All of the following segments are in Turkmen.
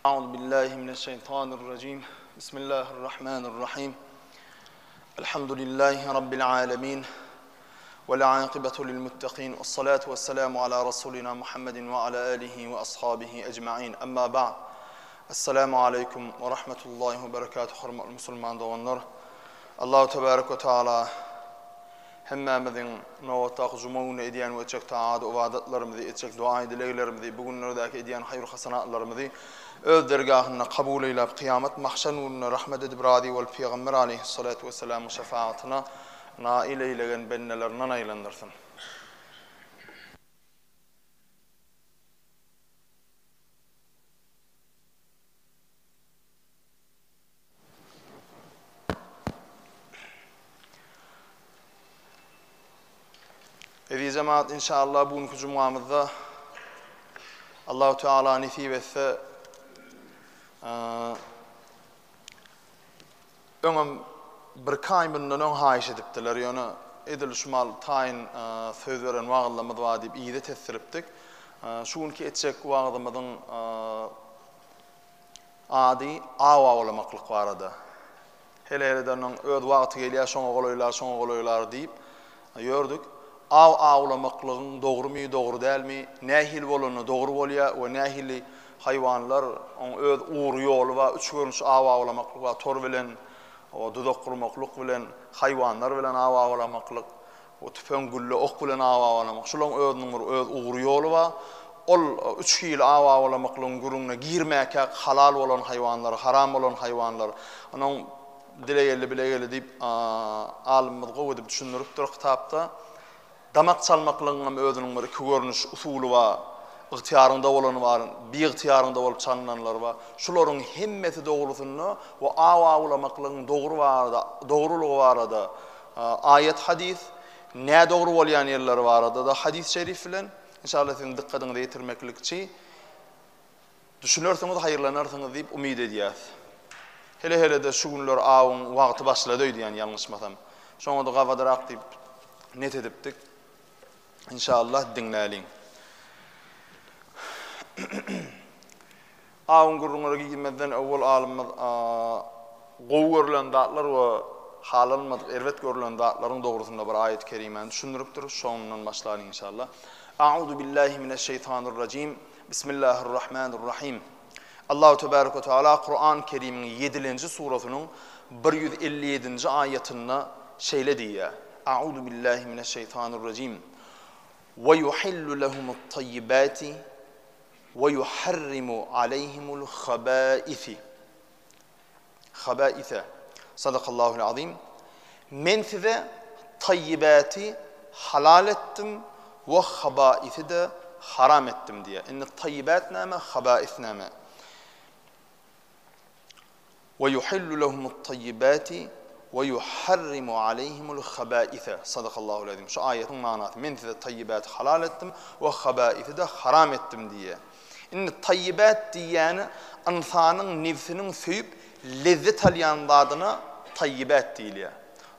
A'udhu billahi mineşşeýtanirrajim. Bismillahirrahmanirrahim. Elhamdülillahi rabbil alamin. Vel akibetu lil muttaqin. Ves salatu vesselamu ala rasulina Muhammedin ve ala alihi ve ashabihi ecmaîn. Amma ba'd. Esselamu aleýkum we rahmetullahi we berekatuh hormatly musulman doganlar. Allahu tebarek we taala Hemmämiziň nobatdaky juma güni edýän we etjek tagat-ybadatlarymyzy, etjek duaý-dileglerimizi, bu günlerdäki edýän haýyr-hasanatlarymyzy Öz dergahynda kabul eýläp, kyýamat mahşer gününde rahmet edip razy bolup Pygamber aleýhissalatu wessalamyň şefagatyna nail eýlegen bendelerinden aýlandyrsyn. Eziz jemaat inşallah bu günki jumamyzda Allahu Teala nesip etse öňem bir iki aý mundan öň haýyş edipdiler. Ýöne edil şu mal taýyn söz beren wagyzlarymyz bar diýip yza tesdiripdik. Şu günki etjek wagyzymyzyň Ady aw awlamaklyk barada. Hele-hele-de onuň öz wagty gelýär, şoňa golaýlar, şoňa golaýlar diýip ýördük. Aw awlamaklygyň dogrumy, dogry dälmi, nähili bolanda dogry bolýar we nähili haýwanlar, oň öz ugry, ýoly bar, üç görnüş aw awlamaklyk bar, tor bilen, duzak gurmaklyk bilen, haýwanlar bilen aw awlamaklyk. O tüpeň gülle ok bilen aw awlamak. Şularyň özüniň bir öz ugry ýoly bar. Ol üç hili aw awlamaklygyň gürrüňine girmäkäk halal bolan haýwanlar, haram bolan haýwanlar. Onuň dile geldi bile geldi diýip alymymyz gowy edip düşündiripdir kitapda. Damak çalmaklygyň hem özüniň bir iki görnüş usuly bar. Ygtyýaryňda bolany bar, biygtyýaryňda bolup çalynanlary bar. Şularyň hemmesi dogrusynda we aw awlamaklygyň dogry barada, dogrulygy barada Aýat hadys, nädogry bolýan ýerleri barada-da hadys şerif bilen, inşallah siziň dykgatyňyza ýetirmeklikçi düşünersiňiz, haýyrlanarsyňyz diýip umyt edýäs. Hele-hele-de şu günler awyň wagty başlady öýdýän ýalňyşmasam. Şoňa-da gabadyrak diýip net edipdik. Inşallah diňläliň. Awyň gürrüňlere girmezden owal alymymyz gowy görlen zatlar we halanmadyk, erbet görlen zatlaryň dogrusynda bir aýat-y kerimäni düşündiripdir. Şondan başlalyň inşallah. A'uzu billahi mineşşeýtanirrajim. Bismillahirrahmanirrahim. Allahu tebarek we taala Kuran Kerimiň ýedilenji surasynyň 157-nji aýatynda şeýle diýýär. A'uzu billahi mineşşeýtanirrajim. Ve yuhillu lehumut tayyibati We yuharrimu aleýhimul habaisi habaise Sadakallahul azim Men size taýýibäti halal etdim we habaisi-de haram etdim diýýär. Indi taýýibät näme, habais näme? We yuhillu lehumut taýýibati we yuharrimu aleýhimul habaise. Sadakallahul azim. Şu aýatyň manasy, Men size taýýibäti halal etdim we habaisi-de haram etdim diýýär. Indi taýýibät diýýäni ynsanyň nebsiniň söýüp lezzet alýan zadyna taýýibät diýilýär.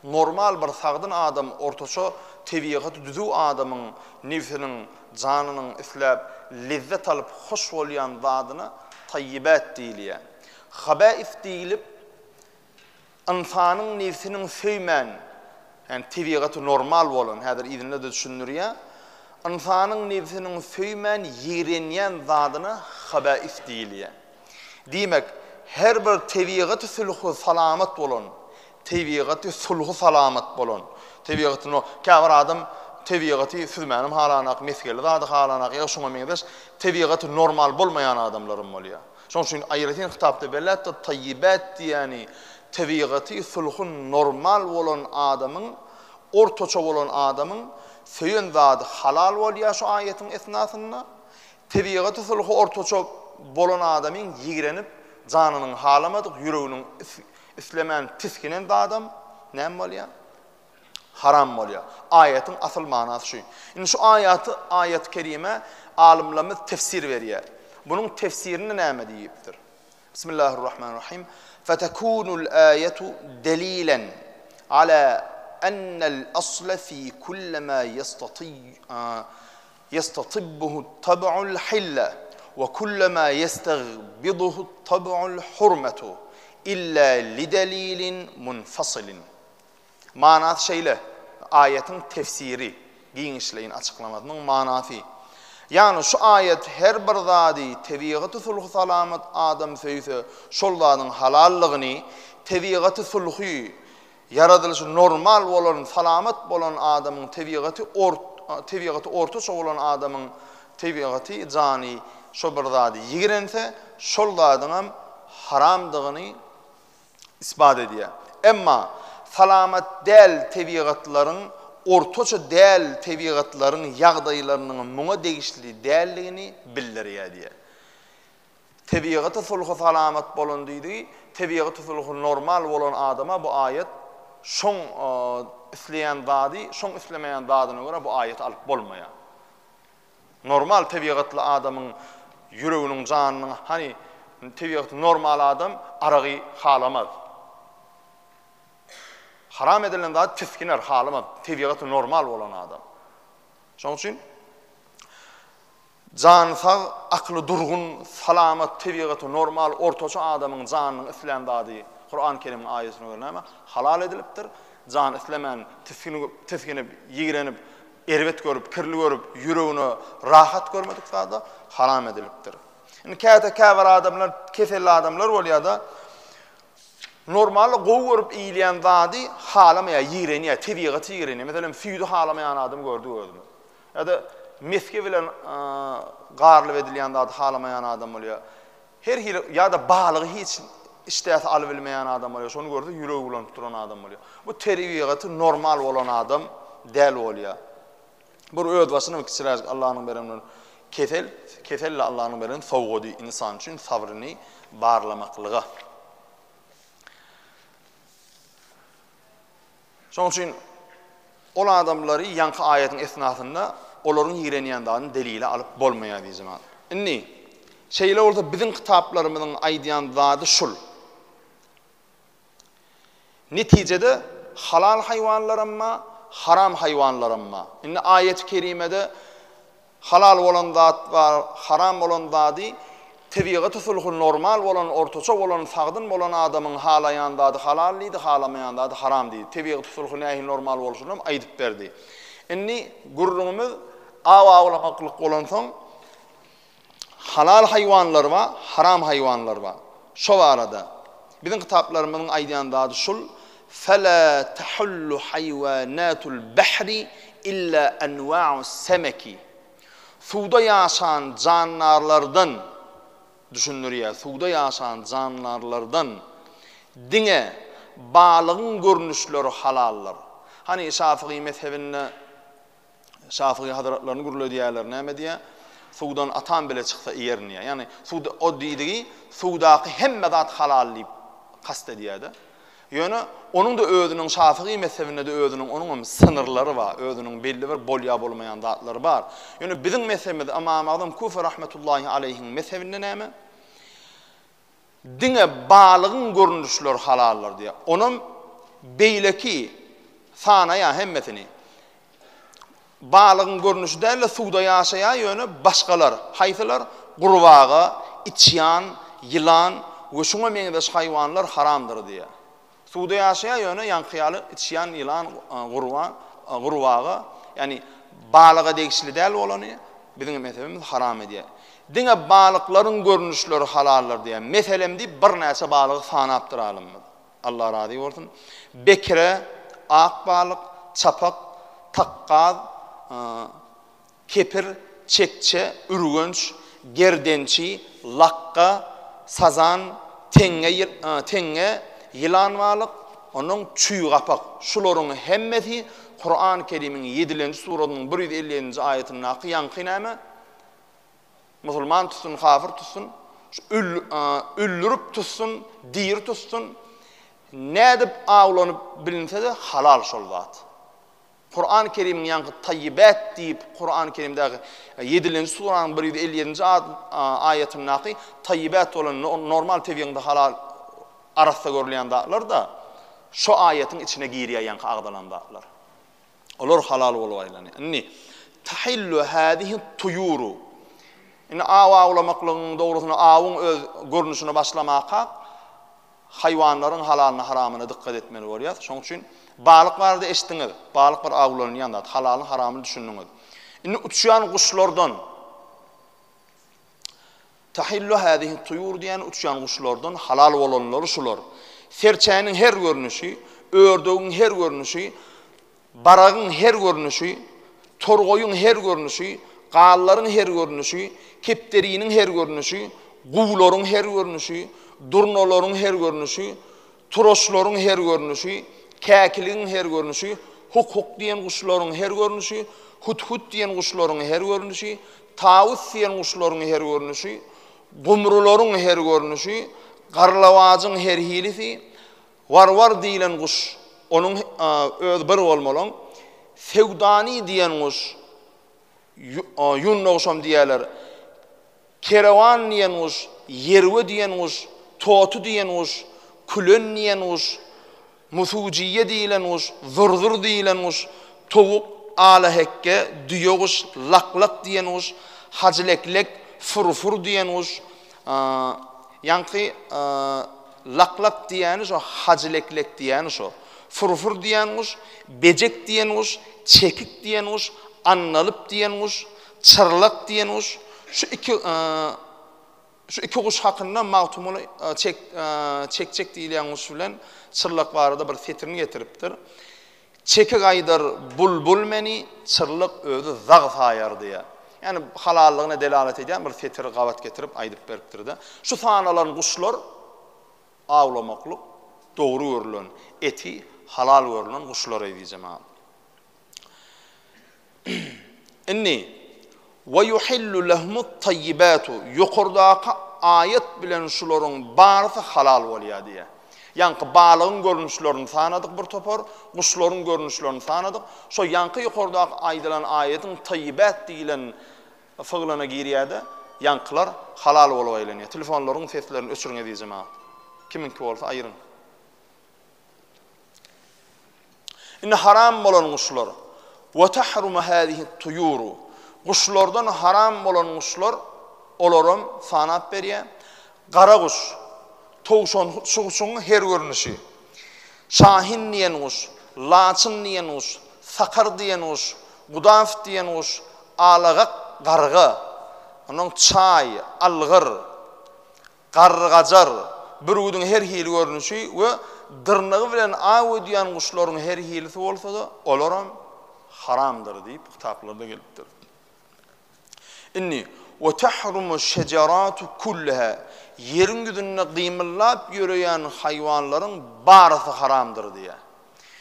Normal bir sagdyn adam, ortaça tebigaty düzüw adamyň nebsiniň, janynyň isläp lezzet alyp hoş bolýan zadyna taýýibät diýilýär. Habaif diýlip, ynsanyň nebsiniň söýmän, ýagny tebigaty normal bolan, häzir yzynda-da düşündirýär, ynsanyň nebsiniň söýmän ýigrenýän zadyna habaif diýilýär. Diýmek, her bir tebigaty sulhy salamat bolan, tebigaty sulhy salamat bolan, tebigaty no, käbir adam tebigaty süzmänem halanak, mesgeli zady halanak ýa şuňa meňzeş tebigaty normal bolmaýan adamlaram bolýar. Şonuň üçin aýratyn kitapda belläpdir, taýýibät diýýäni tebigaty sulhy normal bolan adamyň, ortaça bolan adamyň söýen zady halal bolýar şu aýatyň esnasynda. Tebigaty sulhy ortaça bolan adamyň ýigrenip, janynyň halamadyk, ýüreginiň islemän tisginen zadam näme bolýar? Haram bolýar. Aýatyň asyl manasy şu. Indi şu aýaty, aýaty kerimä alymlarymyz tefsir berýär. Bunuň tefsirinde näme diýipdir? Bismillahirrahmanirrahim. Fetekunul aýatu delilen ala ennel asle fi kulle ma ýestatibbuhu tab'ul hille. We kullama ýestagbiduhu tab'ul hurmetu illa lidelilin munfasylin. Manasy şeýle, aýatyň tefsiri, giňişleýin açyklamasynyň manasy. Ýagny şu aýat her bir zady tebigaty sulhy-salamat adam söýse, şol zadyň halallygyny, tebigaty sulhy, ýaradylyşy normal bolan, salamat bolan adamyň tebigaty tebigaty ortaça bolan adamyň tebigaty, jany şo bir zady ýigrense, şol zadyňam haramdygyny isbat edýär. Emma salamat däl tebigatlaryň, ortaça däl tebigatlaryň ýagdaýlarynyň muňa degişli däldigini bildirýär diýýär. Tebigaty sulhy salamat bolan diýdigi, tebigaty sulhy normal bolan adama bu aýat şoň isleýän zady, şoň islemeýän zadyna görä bu aýaty alyp bolmaýar. Normal tebigatly adamyň ýüreginiň, janynyň, hany tebigaty normal adam aragy halamaz. Haram edilen zady tisginer, halamaz. Tebigaty normal bolan adam. Şonuň üçin jany sag, akyly durgun, salamat, tebigaty normal, ortaça adamyň janynyň islän zady Kuran Kerimiň aýatyna görä näme? Halal edilipdir. Jany islemän, tisginip, tisginip, ýigrenip, erbet görüp, kirli görüp, ýüregine rahat görmedik zada haram edilipdir. Indi käte käbir adamlar, keselli adamlar bolýar-da, normalda gowy görüp iýilýän zady halamaýar, ýigrenýär, tebigaty ýigrenýär. Meselem, süýdi halamaýan adam gördük özümiz. Ýa-da mesge bilen garylyp edilýän zady halamaýan adam bolýar. Her hili ýa-da balygy hiç işdäsi alybilmeýän adam bolýar, şony görse ýüregi bulanyp duran adam bolýar. Bu tebigaty normal bolan adam däl bolýar. Bir özbaşyna bir kiçiräjik Allanyň beren bir kesel, kesel-de Allanyň beren sowgady ynsan üçin sabryny barlamaklyga. Şonuň üçin ol adamlary ýaňky aýatyň esnasynda olaryň ýigrenýän zadyny delile alyp bolmaýar diýjek zat. Indi, şeýle bolsa biziň kitaplarymyzyň aýdýan zady şul. Netijede halal haýwanlaram bar, haram haýwanlaram bar. Indi aýaty kerimede Halal bolan zat bar, haram bolan zady tebigaty sulhy normal bolan, ortaça bolan, sagdyn bolan adamyň halaýan zady halal diýdi, halamaýan zady haram diýdi. Tebigaty sulhy nähili normal bolşunam aýdyp berdi. Indi gürrüňimiz aw awlamaklyk bolansoň, halal haýwanlar bar, haram haýwanlar bar. Şo barada biziň kitaplarymyzyň aýdýan zady şul, Fela tahullu haýwanatul bahri illa anwa'us semeki. Suwda ýaşan jandarlardan, düşündirýär, suwda ýaşan jandarlardan diňe balygyň görnüşleri halaldyr. Hany Şafygy mezhebinde Şafygy hazratlaryny gürledýärler, näme diýýär? Suwdan atam bile çyksa iýerin diýýär. Ýagny suwda o diýdigi suwdaky hemme zat halal diýip kast edýär-de. Ýöne onuň-da özüniň Şafygy mezhebinde-de özüniň onuňam synyrlary bar, özüniň belli bir bolýar-bolmaýan zatlary bar. Ýöne biziň mezhebimiz Ymam Agzam Kufi rahmetullahi aleýhiň mezhebinde näme? Diňe balygyň görnüşleri halaldyr diýýär. Onam beýleki sanaýar hemmesini. Balygyň görnüşi däl-de suwda ýaşaýar ýöne başgalar. Haýsylar? Gurbaga, içýan, ýylan we şuňa meňzeş haýwanlar haramdyr diýýär. Suwda ýaşaýar ýöne ýaňky ýaly içýan, ýylan, gurban, gurbaga, ýagny balyga degişli däl bolany biziň mezhebimiz haram edýär. Diňe balyklaryň görnüşleri halaldyr diýýär. Meselem diýip birnäçe balygy sanapdyr alymymyz. Allah razy bolsun. Bekre, ak balyk, çapak, takgaz, kepir, çekçe, ürgenç, gerdençi, lakga, sazan, teňňe, teňňe, ýylan balyk, onnoň çüýgapak. Şularyň hemmesi Kuran Kerimiň ýedilenji surasynyň 157-nji aýatyndaky ýaňky näme? Musulman tutsun, kafir tutsun, şu öldürip tutsun, diri tutsun, nädip awlanyp bilinse-de halal şol zat. Kuran Kerimiň ýaňky taýýibät diýip Kuran Kerimdäki ýedilenji suranyň 157-nji aýatyndaky taýýibät bolan normal tebigyňda halal arassa görülýän zatlar-da şo aýatyň içine girýär ýaňky agzalan zatlar. Olar halal bolup aýlanýar. Indi tahillu hazihi tuýuru. Indi aw awlamaklygyň dogrusyny awyň öz görnüşine başlamakak haýwanlaryň halalyna haramyna dykgat etmeli bolýar. Şonuň üçin balyk barada eşitdiňiz. Balyk bir awlanylýan zat. Halalyny haramyny düşündiňiz. Indi uçýan guşlardan Tahillu hazihi tuýur diýen uçýan guşlardan halal bolanlary şular. Serçäniň her görnüşi, ördegiň her görnüşi, baragyň her görnüşi, torgaýyň her görnüşi, gallaryň her görnüşi, kepderiniň her görnüşi, guwlaryň her görnüşi, durnalaryň her görnüşi, turaçlaryň her görnüşi, käkiligiň her görnüşi, huk-huk diýen guşlaryň her görnüşi, hut-hut diýen guşlaryň her görnüşi, tawus diýen guşlaryň her görnüşi, gumrularyň her görnüşi, garlawajyň her hilisi, warwar diýlen guş, onuň özi bir bolmalyň, sewdani diýen guş, ýundogşam diýerler, Kerewan diýen guş, ýerwe diýen guş, toty diýen guş, külen diýen guş, musujiýe diýlen guş, zurzur diýlen guş, towuk, alahekge, düýe guş, lak-lak diýen guş, hajyleklek, fur-fur diýen guş, ýaňky lak-lak diýýäni şo, hajyleklek diýýäni şo, fur-fur diýen guş, bejek diýen guş, çekik diýen guş, annalyp diýen guş, Çyrlak diýen guş, şu iki şu iki guş hakynda Magtymguly çek çekçek diýilýän guş bilen çyrlak barada bir setirini getiripdir. Çekik aýdar bulbul meni, çyrlak özi zag saýar diýýär. Ýagny halallygyna delalat edýän bir setiri gabat getirip aýdyp beripdir-de. Şu sanalan guşlar awlamaklyk dogry görülen, eti halal görülen guşlar eziz jemagat. Indi, Ve yuhillu lehumut-tayyibatu, ýokardaky aýat bilen şularyň barysy halal bolýar diýýär. Ýaňky balygyň görnüşlerini sanadyk bir topar, guşlaryň görnüşlerini sanadyk. Şo ýaňky ýokardaky aýdylan aýatyň tayyibät diýlen fyglyna girýär-de, ýaňkylar halal bolup aýlanýar. Telefonlaryň seslerini öçüriň eziz jemagat. Kimiňki bolsa aýyryň. Indi haram bolan guşlar. Wa tahrumu hazihi tuyuru. Guşlardan haram bolan guşlar olaram sanap berýär. Gara guş, towşan guşuň her görnüşi. Şahin diýen guş, laçyn diýen guş, sakar diýen guş, gudaf diýen guş, alagak garga, ondan çaý, algyr, Garrygajar, bürgüdiň her hili görnüşi we dyrnagy bilen aw edýän guşlaryň her hilisi bolsa-da, olaram haramdyr diýip, kitaplarda gelipdir. Indi, Ve tahrumu şejeratu kulluha, ýeriň ýüzünde gymyldap ýöreýän haýwanlaryň barysy haramdyr diýýär.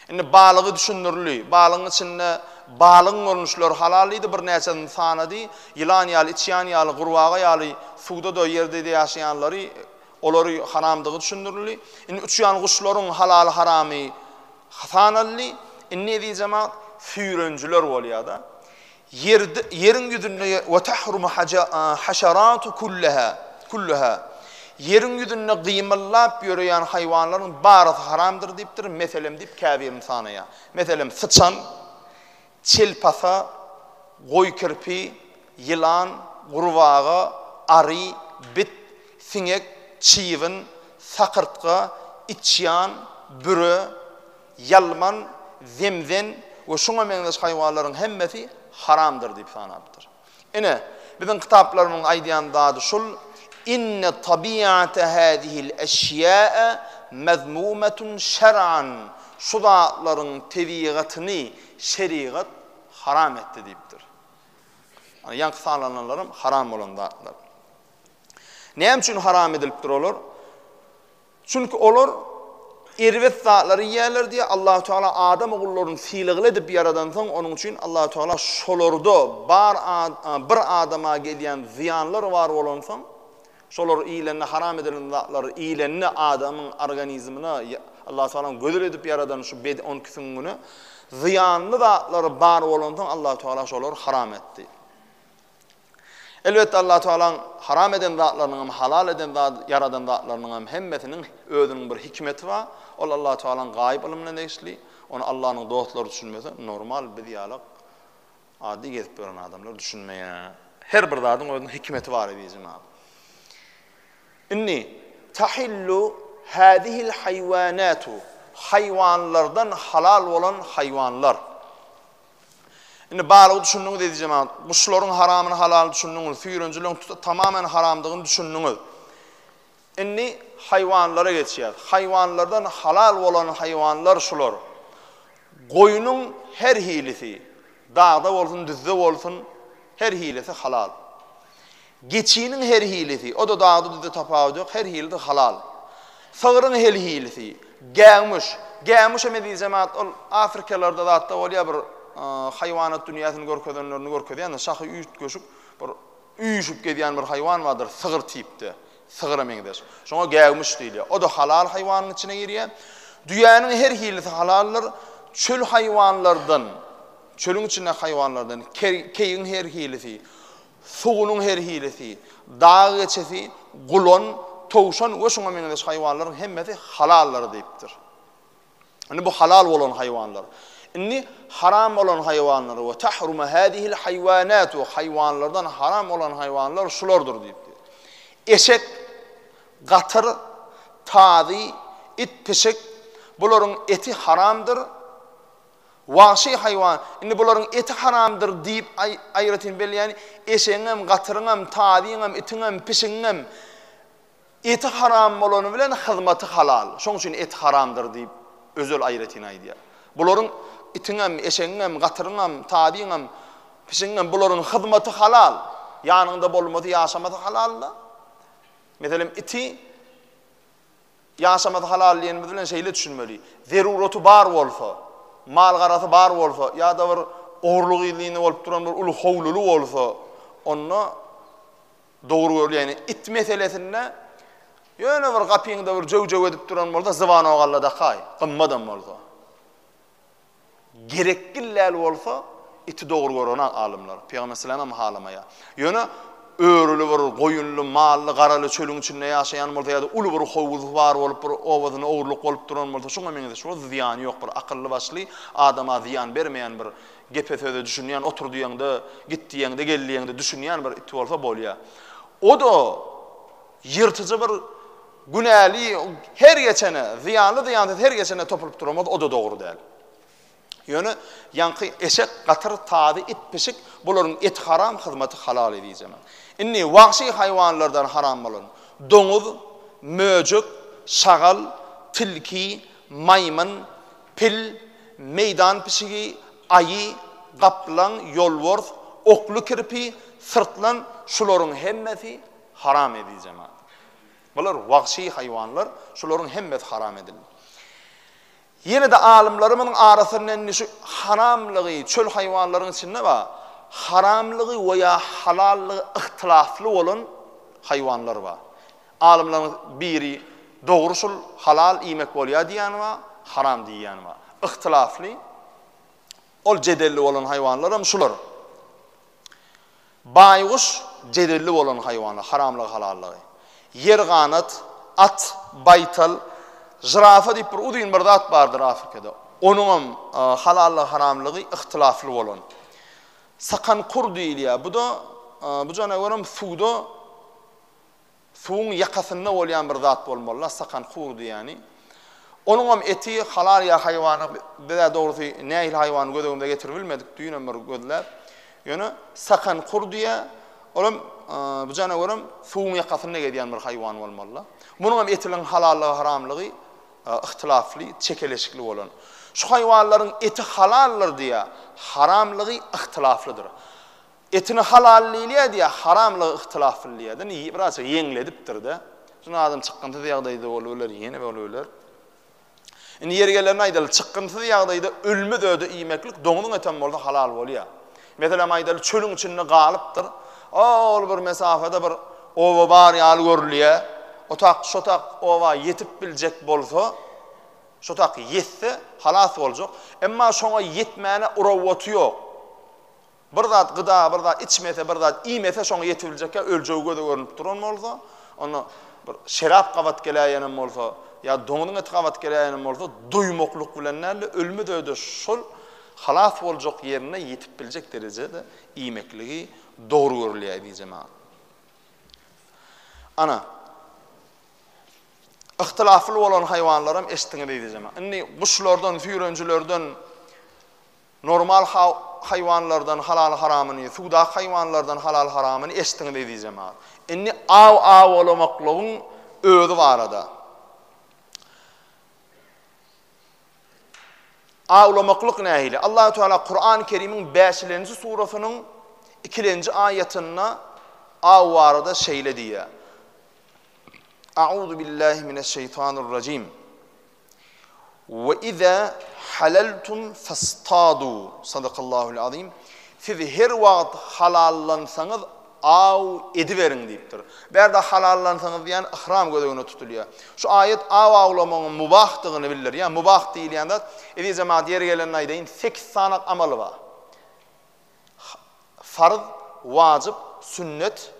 Indi balygy düşündirildi. Balygyň içinde balygyň görnüşleri halal diýdi, birnäçesini sanady. Ýylan ýaly, içýan ýaly, gurbaga ýaly suwda-da, ýerde-de ýaşaýanlary, olary haramdygy düşündirildi. Indi uçýan guşlaryň halaly-haramy sanaldy. Indi eziz jemagat, süýrenjiler bolýar-da. Ýerde, ýeriň ýüzünde we tahrumu haşaratu kulluha, kulluha. Ýeriň ýüzünde gymyldap ýöreýän haýwanlaryň barysy haramdyr diýipdir, meselem diýip käbirini sanaýar. Meselem, syçan, çelpasa, goýkirpi, ýylan, gurbaga, ary, bit, siňek, çybyn, sakyrtga, içýan, büre, ýalman, zemzen we şuňa meňzeş haýwanlaryň hemmesi haramdyr diýip sanapdyr. Ine, biziň kitaplarymyzyň aýdýan zady şul, Inne tabiate hazihil eşýae mezmumetun şer'an, şu zatlaryň tebigatyny şerigat haram etdi diýipdir. Ana, ýaňky sananlaram haram bolan zatlar. Näme üçin haram edilipdir olar? Çünki olar erbet zatlary iýýärler diýýär. Allahu Teala adam ogullaryny sylagly edip ýaradansoň, onuň üçin Allahu Teala şolarda bar bir adama gelýän zyýanlar bar bolansoň, şolar iýlende haram edilen zatlar iýlende adamyň organizmine Allahu Tealanyň gözel edip ýaradan şu bed on iki süňňüne zyýanly zatlar bar bolansoň Allahu Teala şolary haram etdi. Elbetde Allah Tagalaň haram eden zatlarynyň hem halal eden zat ýaradan zatlarynyň hem hemmesiniň özüniň bir hikmeti bar. Ol Allah Tagalaň gaýyp ylmyna degişli. Ony Allanyň dostlary düşünmese, normal biz ýalak ady gezip ýören adamlar düşünmeýär. Her bir zadyň özüniň hikmeti bar eziz jemagat. Indi tahillu hazihil haýwanatu haýwanlardan halal bolan haýwanlar. Indi balygy düşündiňiz eziz jemagat. Guşlaryň haramyny halalyny düşündiňiz, süýrenjileriň tamamen haramdygyny düşündiňiz. Indi haýwanlara geçýäs. Haýwanlardan halal bolan haýwanlar şular. Goýnuň her hilisi, dagda bolsun, düzde bolsun, her hilisi halal. Geçiniň her hilisi, o-da dagda-düzde tapawudy ýok, her hilisi halal. Sygryň her hilisi, gäwmüş. Gäwmüş hem eziz jemagat, ol Afrikalarda zatda bolýar bir haýwanat dünýäsini görkezenlerini görkezýän-de, şahy üýtgeşik bir üýşüp gezýän bir haýwan bardyr, sygyr tipde, sygyra meňzeş. Şoňa gäwmüş diýilýär. O-da halal haýwanyň içine girýär. Düýäniň her hilisi halaldyr. Çöl haýwanlardan, çölüň içindäki haýwanlardan keýigiň her hilisi, sugunyň her hilisi, dag geçisi, gulan, towşan we şuňa meňzeş haýwanlaryň hemmesi halaldyr diýipdir. Indi bu halal bolan haýwanlar. Indi haram bolan haýwanlar we tahruma hadihil haýwanatu haýwanlardan haram bolan haýwanlar şulardyr diýipdir. Eşek, gatyr, tazy, it, pişik bularyň eti haramdyr. Wagşy haýwan, indi bularyň eti haramdyr diýip aýratyn belleýän eşegiňem, gatyryňam, tazyňam, itiňem, pişigiňem Eti haram bolany bilen hyzmaty halal. Şoň üçin eti haramdyr diýip özel aýratyn aýdýar. Bularyň itiňem, eşegiňem, gatyryňam, tazyňam, pişigiňem bularyň hyzmaty halal. Ýanyňda bolmasy, ýaşamasy halal-da. Meselem, iti ýaşamasy halal diýenimiz bilen şeýle düşünmeli. Zeruraty bar bolsa, mal-garasy bar bolsa ýa-da bir ogurlyk-yzlyny bolup duran bir uly howluly bolsa, onda Dogry görülýän it meselesinde ýöne bir gapyňda bir jöw-jöw edip duran bolsa zwanok alla dakaý, gymmadam bolsa. Gerekgil däl bolsa iti dogry görenak alymlar. Pygamber salam hem halamaýar. Ýöne örüli bir goýunly, mally, garaly çölüň içinde ýaşaýan bolsa ýa-da uly bir howuzy bar bolup bir obasyna ogurlyk bolup duran bolsa şuňa meňzeş bolsa zyýany ýok bir akylly başly adama zyýan bermeýän bir Gepe-söze düşünýän, otur diýeňde, git diýeňde, gel diýeňde düşünýän bir it bolsa bolýar. O-da ýyrtyjy bir günäli her geçene, zyýanly-zyýansyz her geçene topulyp duran bolsa, o-da dogry däl. Ýöne ýaňky eşek, gatyr, tazy, it, pişik bularyň eti haram, hyzmaty halal eziz jemagat. Indi wagşy haýwanlardan haram bolan doňuz, möjek, şagal, tilki, maýmyn, Pil, meýdan pişigi, aýy, gaplaň, ýolbars, okly kirpi, syrtlan şularyň hemmesi haram eziz jemagat. Bular wagşy haýwanlar, şularyň hemmesi haram edildi. Ýene-de alymlarymyzyň arasynda indi şu haramlygy çöl haýwanlaryň içinde bar, haramlygy we ýa halallygy yhtylafly bolan haýwanlar bar. Alymlaryň biri dogry şul halal iýmek bolýar diýýäni bar, haram diýýäni bar. Yhtylafly, ol jedelli bolan haýwanlaram şular. Baýguş jedelli bolan haýwanlar, haramlygy halallygy. Ýer ganat, at, baýtal, žirafa diýip bir uzyn bir zat bardyr Afrikada. Onuňam halallygy haramlygy yhtylafly bolan. Sakan kur diýilýär. Bu-da bu janawerem suwda Suwuň ýakasynda bolýan bir zat bolmaly-la, sakan kur diýýäni. Onuňam eti halal ýa haýwana, biz-ä dogrusy nähili haýwany göz öňümize getiribilmedik, düýnem bir gözläp. Ýöne sakan kur diýýär, olam bu janawerem suwuň ýakasynda gezýän bir haýwan bolmaly-la. Munuňam etiniň halallygy-haramlygy yhtylafly, çekeleşikli bolan. Şu haýwanlaryň eti halaldyr diýýär, haramlygy yhtylaflydyr. Etini halal diýilýär diýýär, haramlygy yhtylafly diýýär. Indi birazjyk ýeňledipdir-de. Şunda adam çykgynsyz ýagdaýda bolubiler, ýene bolubiler. Indi ýeri gelende aýdaly, çykgynsyz ýagdaýda ölmez öde iýmeklik doňzuň etem bolsa halal bolýar. Meselem aýdaly, çölüň içinde galypdyr. Ol bir mesafede bir oba bar ýaly görülýär. O tak, şo tak oba ýetip biljek bolsa, şo tak ýetse halas boljak. Emma şoňa ýetmäne urawwaty ýok. Bir zat gyda, bir zat içmese, bir zat iýmese şoňa ýetibiljekkä öljegi göze görnüp duran bolsa, onda bir şerap gabat geläýenem bolsa, ýa doňuzyň eti gabat geläýenem bolsa, doýmaklyk bilen däl-de, ölmez-öde şol halas boljak ýerine ýetip biljek derejede iýmekligi dogry görülýär eziz jemagat. Ana, yhtylafly bolan haýwanlaram eşitdiňiz eziz jemagat. Indi guşlardan, süýrenjilerden, normal haýwanlardan halal-haramyny, suwdaky haýwanlardan halal-haramyny eşitdiňiz eziz jemagat. Indi aw awlamaklygyň özi barada. Awlamaklyk nähili? Allahu Teala Kur'an-ı Kerim'iň bäşilenji surasynyň ikilenji aýatynda aw barada şeýle diýýär. A'udhu billahi mineşşeýtanirrajim. Ve iza halaltum fastadu. Sadakallahul azim. Siz her wagt halallansaňyz Aw ediberiň diýipdir. Bärde halallansaňyz diýýän yhram göz öňünde tutulýar. Şu aýat aw awlamagyň mubahdygyny bildirýär. Mubah diýilýän zat, eziz jemagat ýeri gelende aýdaýyn, sekiz sany amaly bar. Farz, wajyp, sünnet,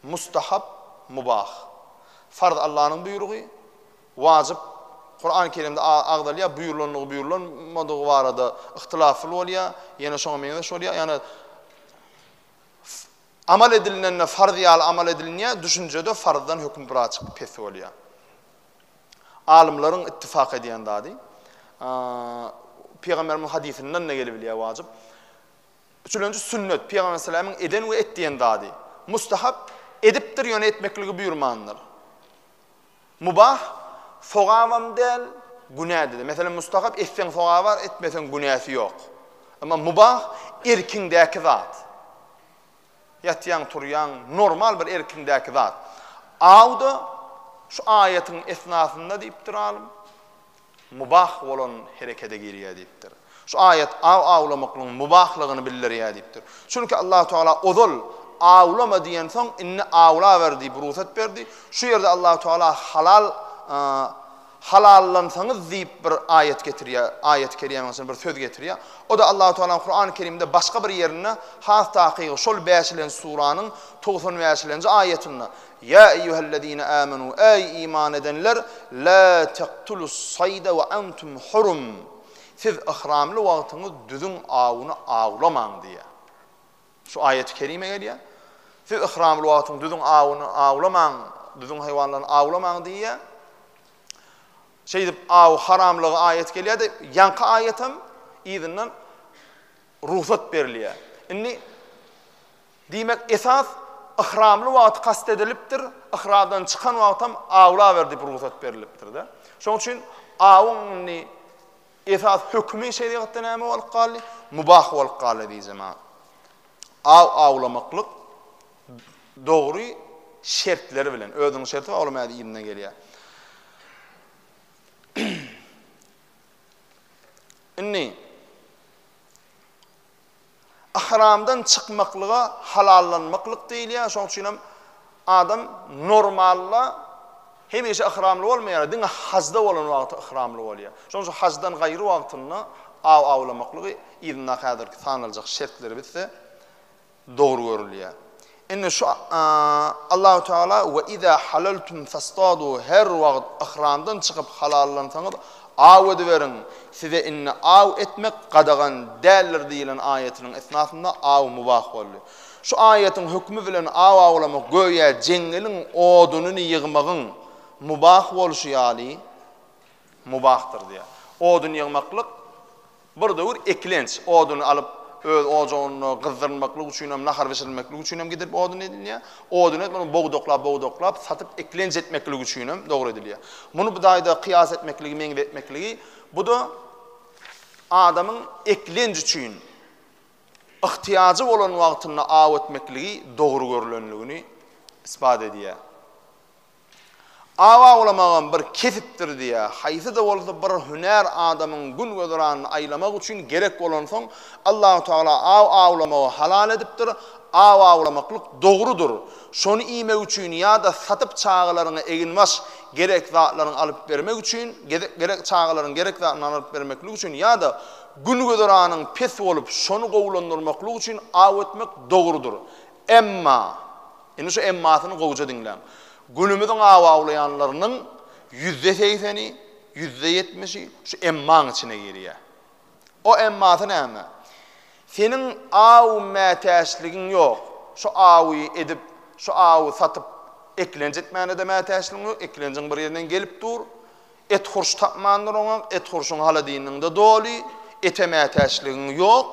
mustahap, mubah. Farz Allanyň buýrugy, wajyp Kurany Kerimde agzalýar, buýrulandygy, buýrulanmadygy barada yhtylafly bolýar, ýene şoňa meňzeş bolýar. Ýagny Amal edilinende farz ýaly amal edilinýär, düşünjede farzdan höküm birazjyk pes bolýar. Alymlaryň ittifak edýän zady, Pygamberimiziň hadysyndan-da gelibilýär wajyp. Üçülenji sünnet, Pygamber aleyhisselamyň eden we et diýen zady. Mustahap, edipdir, ýöne etmekligi buýurmandyr. Mubah, sogabam däl, günä-de. Meselem, mustahap etseň sogaby bar, etmeseň günäsi ýok. Emma mubah erkiňdäki zat. Ýatýaň, turýaň, normal bir erkiňdäki zat. Aw-da şu aýatyň esnasynda diýipdir alym. mubah bolan herekede girýär diýipdir. Şu aýat aw awlamaklygyň mubahlygyny bildirýär diýipdir. Çünki Allahu Teala ozal awlama diýensoň, indi awlaber diýip rugsat berdi. Şu ýerde Allahu Teala halal halallansaňyz diýip bir aýat getirýär, aýat-y kerimeniň içinde bir söz getirýär. O-da Allahu Tealanyň Kurany Kerimde başga bir ýerinde, has takygy şol bäşilenji suranyň 95-lenji aýatynda Ýa eýýuhellezine âmenû, Eý, iman edenler, lâ tektulus-saýda we entum hurum, Siz yhramly wagtyňyz düzüň awuny awlamaň diýýär. Şu aýaty kerime gelýär. Siz yhramly wagtyň düzüň awuny awlamaň, düzüň haýwanlaryny awlamaň diýýär. Şeýdip aw haramlygy aýat gelýär-de, ýaňky aýatam yzyndan rugsat berilýär. Indi Diýmek, esas yhramly wagty kast edilipdir, yhramdan çykan wagtam awlaber diýip rugsat berlipdir-de. Şonuň üçin awuň indi esas hökümi şerigatda näme bolup galdy? Mubah bolup galdy diýjemä. Aw awlamaklyk dogry şertleri bilen, özüniň şerti bar, olam häzir yzyndan gelýär. Indi Yhramdan çykmaklyga halallanmaklyk diýilýär, şonuň üçin hem adam normalda hemişe yhramly bolmaýar, diňe hajda bolan wagty yhramly bolýar. Şonuň üçin hajdan gaýry wagtynda aw awlamaklygy yzyndaky häzirki sanaljak şertleri bitse dogry görülýär. Indi şu Allahu Teala we iza halaltum fastadu her wagt yhramdan çykyp halallansaňyz aw ediberiň, size indi aw etmek gadagan däldir diýilen aýatynyň esnasynda aw mubah boldy. Şu aýatyň hökümi bilen aw awlamak göýä jeňňeliň odunyny ýygmagyň mubah bolşy ýaly mubahdyr diýýär. Odun ýygmaklyk Bir döwür eklenç, oduny alyp, öz ojagynda gyzdyrmaklyk üçinem, nahar bişirmeklik üçinem gidilip odun edinýär. Oduny edip, muny bogdaklap-bogdaklap satyp eklenç etmeklik üçinem dogry edilýär. Muny bu daýda kyýas etmekligi, meňzetmekligi, bu-da adamyň eklenç üçin yhtyýajy bolan wagtynda aw etmekligi dogry görlenligini isbat edýär. Aw awlamagam bir kesipdir diýýär. Haýsy-da bolsa bir hünär adamyň gün-güzeranyny aýlamak üçin gerek bolansoň, Allahu Tagala aw awlamagy halal edipdir. Aw awlamaklyk dogrudyr. Şony iýmek üçin ýa-da satyp çagalaryňa eginbaş, gerek zatlaryňy alyp bermek üçin, gerek çagalaryň gerek zatlaryny alyp bermeklik üçin ýa-da gün-güzeranyň pes bolup, şony gowulandyrmaklyk üçin aw etmek dogrudyr. Emma, Indi şu emmasyny gowuja diňläň. Günümiziň aw awlaýanlarynyň ýüzde segseni, ýüzde ýetmişi şu emmaň içine girýär. O emmasy näme? Seniň aw mätäçligiň ýok. şu awy edip, şu awy satyp eklenç etmäne-de mätäçligiň ýok, eklenjiň bir ýerinden gelip dur. Et-hurş tapmandyr oňa, et-hurşuň holodilnigiňde doly, ete mätäçligiň ýok.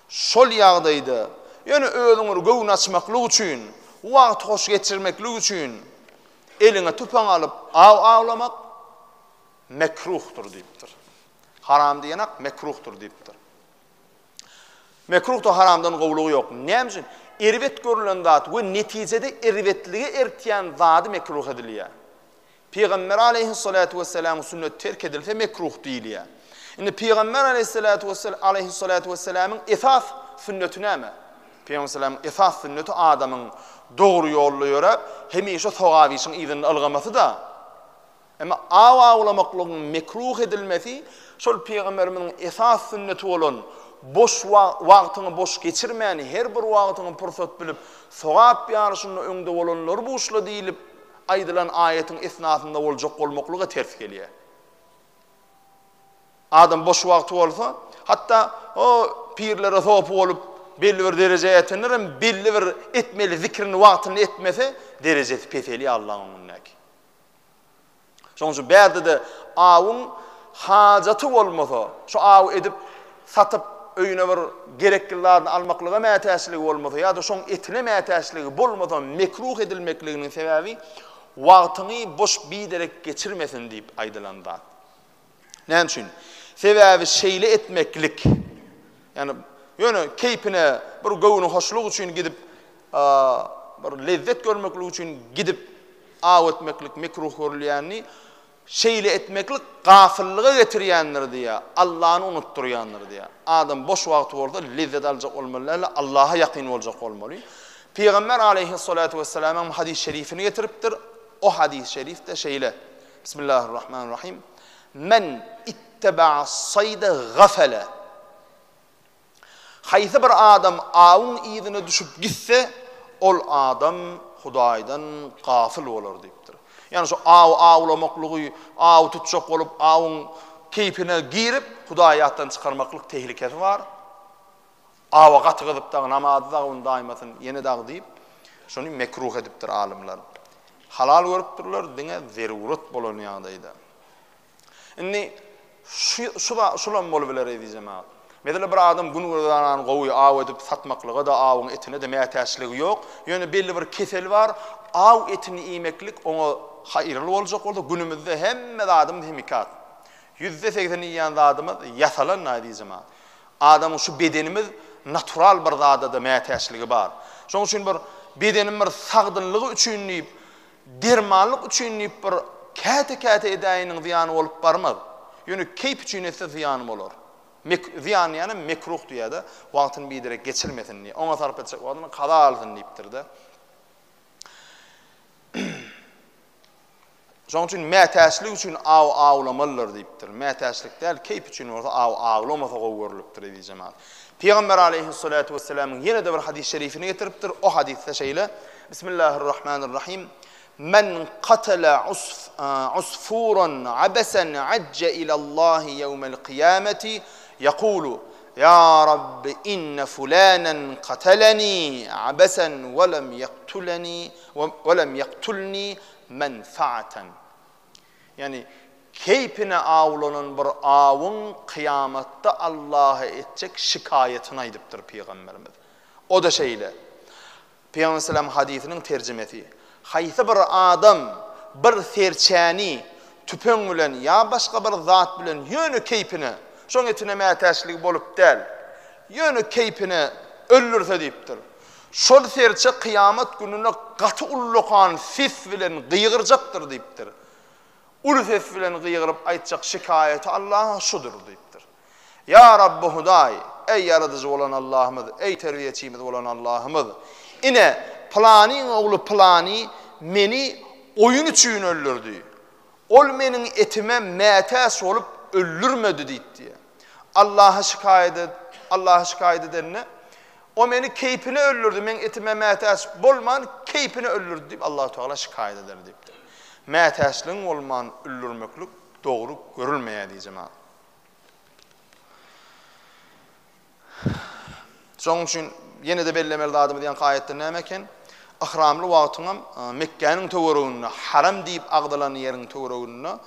Şol ýagdaýda, ýöne özüň bir göwün açmaklyk üçin, wagty hoş geçirmeklik üçin eliňe tüpeň alyp aw awlamak mekruhdyr diýipdir. Haram diýenak, mekruhdyr diýipdir. Mekruhda haramdan gowulygy ýok. Näme üçin? Erbet görülen zat we netijede erbetlige ertýän zady mekruh edilýär. Pygamber aleýhissalatu wessalamyň sünneti terk edilse mekruh diýilýär. Indi Pygamber aleýhissalatu aleýhissalatu wessalamyň esas sünneti näme? Pygamber salamyň esas sünneti adamyň dogry ýolda ýöräp, hemişe sogap işiň yzynda ylgamasy-da. Emma aw awlamaklygyň mekruh edilmesi şol pygamberimiziň esas sünneti bolan boş wagtyňy boş geçirmän, her bir wagtyňy pursat bilip, sogap ýaryşynda öňde bolanlary buşla diýlip aýdylan aýatyň esnasynda boljak bolmaklyga ters gelýär. Adam boş wagty bolsa, hatda o pirlere sopy bolup belli bir derejä ýetenler hem belli bir etmeli zikrini wagtynda etmese, derejesi peselýär Allaň öňündäki. Şonuň üçin bärde-de awuň hajaty bolmasa, şu awy edip satyp öýüne bir gerekli zadyny almaklyga mätäçligi bolmasa ýa-da şoň etine mätäçligi bolmasa mekruh edilmekliginiň sebäbi wagtyňy boş biderek geçirmesin diýip aýdylan zat. Näme üçin? Sebäbi şeýle etmeklik, ýagny ýöne keýpine bir göwni hoşluk üçin gidip, bir lezzet görmeklik üçin gidip aw etmeklik mekruh görülýänini, şeýle etmeklik gafyllyga getirýändir diýýär, Allany unutdyrýandyr diýýär. Adam boş wagty bolsa lezzet aljak bolmaly däl-de, Allaha ýakyn boljak bolmaly. Pygamber aleýhissalatu wessalamyň hadys şerifini getiripdir. O hadys şerifde şeýle, Bismillahirrahmanirrahim. Men itteba'a saýda gafele. Haýsy bir adam awuň yzyna düşüp gitse, ol adam Hudaýdan gafyl bolar diýipdir. Ýagny şu aw awlamaklygy, aw tutjak bolup, awuň keýpine girip, Hudaýy ýatdan çykarmaklyk tehlikesi bar. Awa gaty gyzyp dagy namazy dagy undaýmasyn, ýene dagy diýip, şony mekruh edipdir alymlar. Halal görüpdirler diňe zerurat bolan ýagdaýda. Indi şu şu şulam bolubiler eziz jemagat. Meselem bir adam gün güzerany gowy aw edip satmaklyga-da awuň etine-de mätäçligi ýok. Ýöne belli bir kesel bar, aw etini iýmeklik oňa haýyrly boljak bolsa günümizde hemme zadymyz himikat. 80% iýýän zadymyz ýasalan eziz jemagat. Adamyň şu bedenimiz natural bir zada-da mätäçligi bar. Şonuň üçin bir bedeniň bir sagdynlygy üçin diýip, dermanlyk üçin diýip bir käte-käte edäýeniň zyýany bolup barmaz. Ýöne keýp üçin etse zyýany bolar. Mek zyýan diýýänem mekruh diýýär-de, wagtyny biderek geçirmesin diýýär. Oňa sarp etjek wagtyny kaza alsyn diýipdir-de. Şonuň üçin mätäçlik üçin aw awlamalydyr diýipdir. Mätäçlik däl, keýp üçin bolsa aw awlamasa gowy görlüpdir eziz jemagat. Pygamber aleýhissalatu wessalamyň ýene-de bir hadys şerifini getiripdir. O hadysda şeýle, Bismillahirrahmanirrahim. Men katala usfuran abasan ajja ilallahi ýewmel kyýameti ýekulu Ýa Rabbi inne fulanan katalani abasan we lem ýektuleni we lem ýektulni menfaaten. Ýagny, keýpine awlanan bir awuň kyýamatda Allaha etjek şikaýatyny aýdypdyr pygamberimiz. O-da şeýle. Pygamber aleyhisselam hadysynyň terjimesi, Haýsy bir adam bir serçäni tüpeň bilen ýa başga bir zat bilen ýöne keýpine, şoň etine mätäçligi bolup däl, ýöne keýpine öldürse diýipdir. Şol serçe kyýamat gününde gaty ullakan ses bilen gygyrjakdyr diýipdir. Uly ses bilen gygyryp aýtjak şikaýaty Allaha şudur diýipdir. Ýa Rabby Hudaý, eý Ýaradyjy bolan Allahymyz, eý Terbiýeçimiz bolan Allahymyz! Ine, pylanyň ogly pylany meni oýun üçin öldürdi. Ol meniň etime mätäç bolup öldürmedi diýipdi. Allaha şikaýat et, Allaha şikaýat edende, O meni keýpine öldürdi, meň etime mätäç bolman, keýpine öldürdi diýip Allahu Tagala şikaýat eder diýipdir. Mätäçligiň bolman öldürmeklik dogry görülmeýär diý jemagat. Şonuň üçin. Ýene-de bellemeli zadymyz ýaňky aýatda näme eken? Yhramly wagtyňam Mekgäniň töwereginde, Haram diýip agzalan ýeriň töwereginde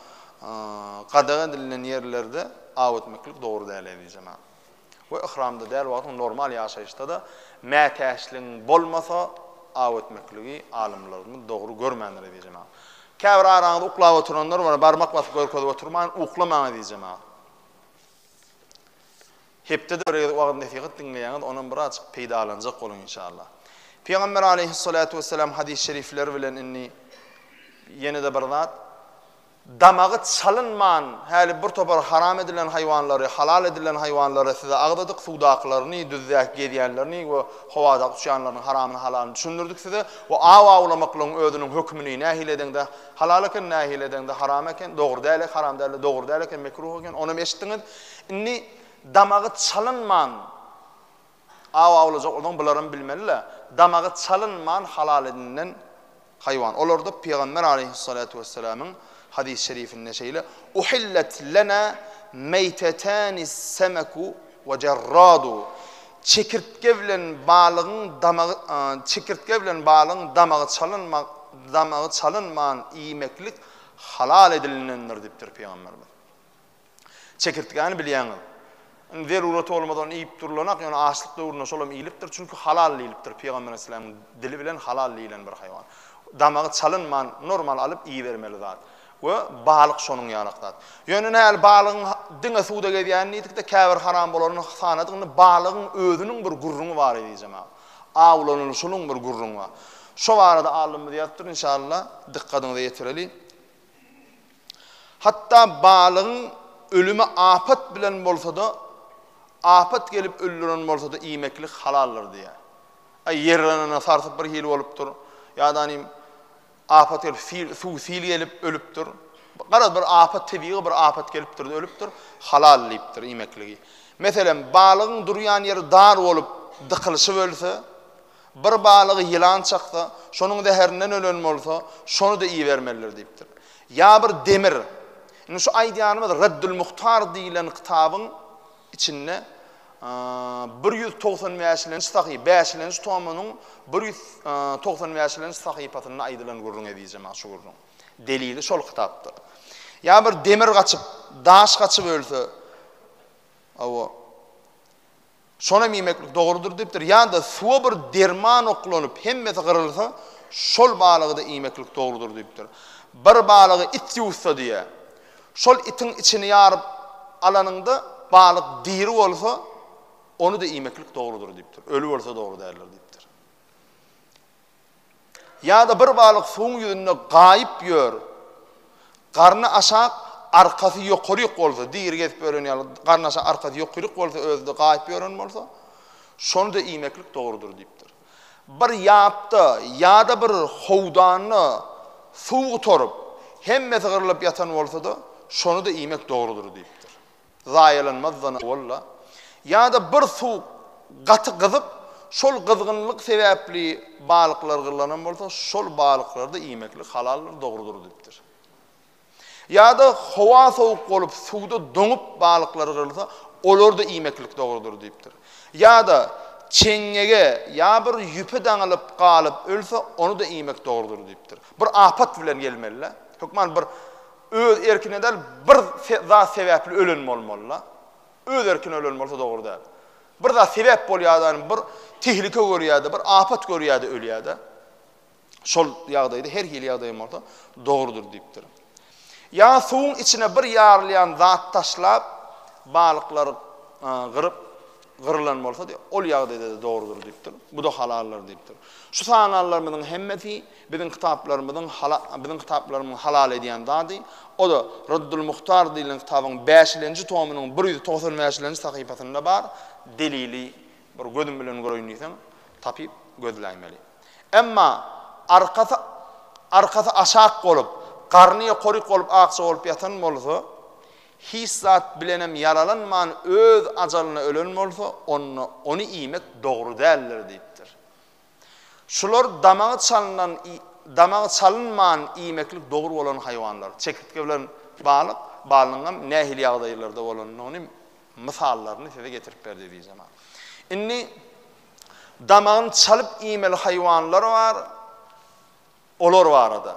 gadagan edilen ýerlerde aw etmeklik dogry däl eziz jemagat. We yhramda däl wagtyň normal ýaşaýyşda-da mätäçligiň bolmasa aw etmekligi alymlarymyz dogry görmändir eziz jemagat. Käbir araňyzda uklap oturanlar bar, barmak basyp görkezip oturmaýyn, uklamaň eziz jemagat. Hepdede bir gezek wagyz-nesihat diňleýäňiz, onam birazjyk peýdalanjak boluň inşallah. Pygamber aleýhissalatu wessalam hadys şerifleri bilen indi ýene-de bir zat, damagy çalynman, häli bir topar haram edilen haýwanlary, halal edilen haýwanlary size agzadyk, suwdakylaryny, düzdäki gezýänlerini we howadaky uçýanlarynyň haramyny, halalyny düşündirdik size we aw awlamaklygyň özüniň hökümini nähili edeňde halal eken, nähili edeňde haram eken, dogry däl, haram däl, dogry däl eken, mekruh eken, onam eşitdiňiz. Indi damagy çalynman aw awlajak bolsaň bularam bilmeli-le. Damagy çalynman halal edinilen haýwan. Olarda Pygamber aleýhissalatu wessalamyň hadys şerifinde şeýle, Uhillet lena meýtetani semeku we jerradu. Çekirtge bilen balygyň damagy çekirtge bilen balygyň damagy çalynma damagy çalynman iýmeklik halal edilinendir diýipdir Pygamberimiz. Çekirtgäni bilýäňiz. Indi zeruraty bolmasa ony iýip durulanak, ýöne açlyk döwründe şolam iýlipdir, çünki halal diýlipdir, Pygamber aleyhisselamyň dili bilen halal diýlen bir haýwan. Damagy çalynman normal alyp iýibermeli zat. We balyk şonuň ýalak zat. Ýöne nähili balygyň diňe suwda gezýänini diýdik-de, käbir haram bolanyny sanadyk, indi balygyň özüniň bir gürrüňi bar eziz jemagat. Awlanylyşynyň bir gürrüňi bar. Şo barada alymymyz ýazypdyr, inşallah dykgatyňyza ýetireli. Hatda balygyň ölümi apat bilen bolsa-da, apat gelip öldüren bolsa-da iýmeklik halaldyr diýýär. Aý, ýerlenene sarsyp bir hili bolupdyr, ýa-da nim apat gelip, sil, suw sil gelip ölüpdir. Garaz, bir apat, tebigy bir apat gelipdir-de ölüpdir, halal diýipdir iýmekligi. Meselem, balygyň durýan ýeri dar bolup, dykylyşyp ölse, Bir balygy ýylan çaksa, şonuň zäherinden ölen bolsa, şony-da iýibermelidir diýipdir. Ýa bir demir. Indi şu aýdýanymyz Reddül-Muhtar diýlen kitabyň içinde 195-lenji sahy, bäşilenji tomunyň 195-lenji sahypasynda aýdylan gürrüň eziz jemagat şu gürrüň. Delili şol kitapda. Ýa bir demir gaçyp, daş gaçyp ölse, hawa, Şonam iýmeklik dogrudyr diýipdir. Ýa-da suwa bir derman oklanyp, hemmesi gyrylsa, şol balygy-da iýmeklik dogrudyr diýipdir. Bir balygy it ýuwutsa diýýär. Şol itiň içini ýaryp alanyňda, balyk diri bolsa, ony-da iýmeklik dogrudyr diýipdir. Öli bolsa dogry däldir diýipdir. Ýa-da bir balyk suwuň ýüzünde gaýyp ýör, garny aşak, arkasy ýokaryk bolsa, diri gezip ýören ýaly, garny aşak, arkasy ýokyryk bolsa, özi-de gaýyp ýören bolsa, şony-da iýmeklik dogrudyr diýipdir. Bir ýapda ýa-da bir howdanda suw gutaryp, hemmesi gyrlyp ýatan bolsa-da, şony-da iýmek dogrudyr diýipdir. Zaýalanmazdan owal-da, ýa-da bir suw gaty gyzyp, şol gyzgynlyk sebäpli balyklar gyrlanam bolsa, şol balyklary-da iýmeklik halaldyr, dogrudyr diýipdir. Ýa-da howa sowuk bolup, suwda doňup balyklar gyrylsa, olary-da iýmeklik dogrudyr diýipdir. Ýa-da çeňňege ýa bir ýüpe daňylyp galyp ölse, ony-da iýmek dogrudyr diýipdir. Bir apat bilen gelmeli-dä. Hökman bir Öz erkine däl, bir zat sebäpli ölen bolmaly-da. Öz erkine ölen bolsa dogry däl. Bir zat sebäp bolýar-da, bir tehlike görýär-de, bir apat görýär-de ölýär-de. Şol ýagdaýda her hili ýagdaý bolsa dogrudyr diýipdir. Ýa suwuň içine bir ýarylýan zat taşlap, balyklary gyryp, gyrylan bolsa diýip, ol ýagdaýda-da dogrudyr diýipdir. Bu-da halaldyr diýipdir. Şu sananlarymyzyň hemmesi Biziň kitaplarymyzyň biziň kitaplarymyň halal edýän zady, o-da Raddul Muhtar diýlen kitabyň bäşilenji tomynyň 195-lenji sahypasynda bar, delili bir gözüm bilen göreýin diýseň, tapyp gözläýmeli. Emma arkasy arkasy aşak bolup, garny ýokaryk bolup akja bolup ýatan bolsa, hiç zat bilenem ýaralanman öz ajalyna ölen bolsa, onda ony iýmek dogry däldir diýipdir. Şular damagy çalynan damagy çalynman iýmeklik dogry bolan haýwanlar. Çekirtge bilen balyk, balygyňam nähili ýagdaýlarda bolanyny mysallaryny size getirip berdi eziz jemagat. Indi Damagyny çalyp iýmeli haýwanlar bar, olar barada.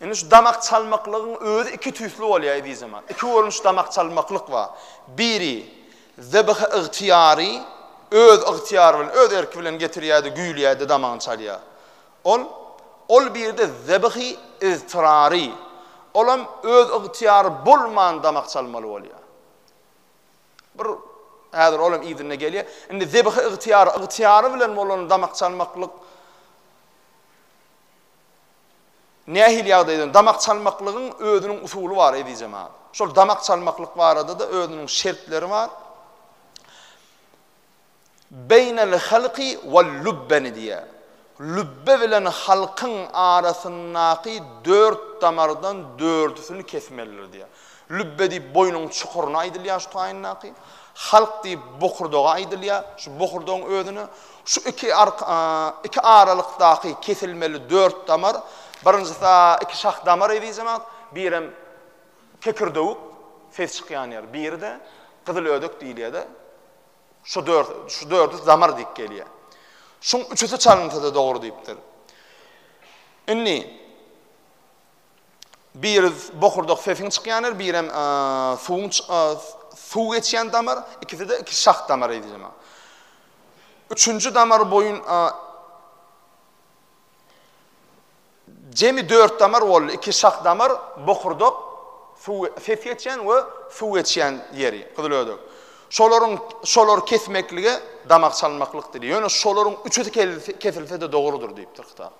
Indi şu damak çalmaklygyň özi iki tüýsli bolýar eziz jemagat. Iki görnüş damak çalmaklyk bar. Biri zebh ygtyýary, öz ygtyýary bilen, öz erki bilen getirýär-de, güýlýär-de damagyny çalýar. Ol, ol biri-de zebhi iztyrary, olam öz ygtyýary bolman damak çalmaly bolýar. Bir häzir olam yzynda gelýär. Indi zebhi ygtyýary, ygtyýary bilen bolan damak çalmaklyk nähili ýagdaýda? Damak çalmaklygyň özüniň usuly bar eziz jemagat. Şol damak çalmaklyk barada-da özüniň şertleri bar. Beýnel halky wal lübbeni diýýär. Lübbe bilen halkyň arasyndaky dört damardan dördüsini kesmelidir diýýär. Lübbe diýip boýnuň çukuryna aýdylýar şu taýyndaky. Halk diýip bokurdaga aýdylýar, şu bokurdagyň özüne. Şu iki iki aralykdaky kesilmeli dört damar, birinjisi iki şah damar eziz jemagat, birem kekirdewük, ses çykýan ýer, biri-de gyzyl ödek diýilýär-de. Şu dört, şu dördüsi damar diýip gelýär. Şuň üçüsi çalynsa-da dogry diýipdir. Indi biri bokurdak sesiň çykýan ýer, birem suwuň suw geçýän damar, ikisi-de iki şah damar eýdilme. Üçünji damar boýun Jemi dört damar boldy, iki şah damar, bokurdak, suw, ses geçýän we suw geçýän ýeri, gyzylödek. Şolaryň, şolary kesmeklige damak çalmaklyk diýilýär. Ýöne şolaryň üçüsi kesilse-de dogrudyr diýipdir kitap.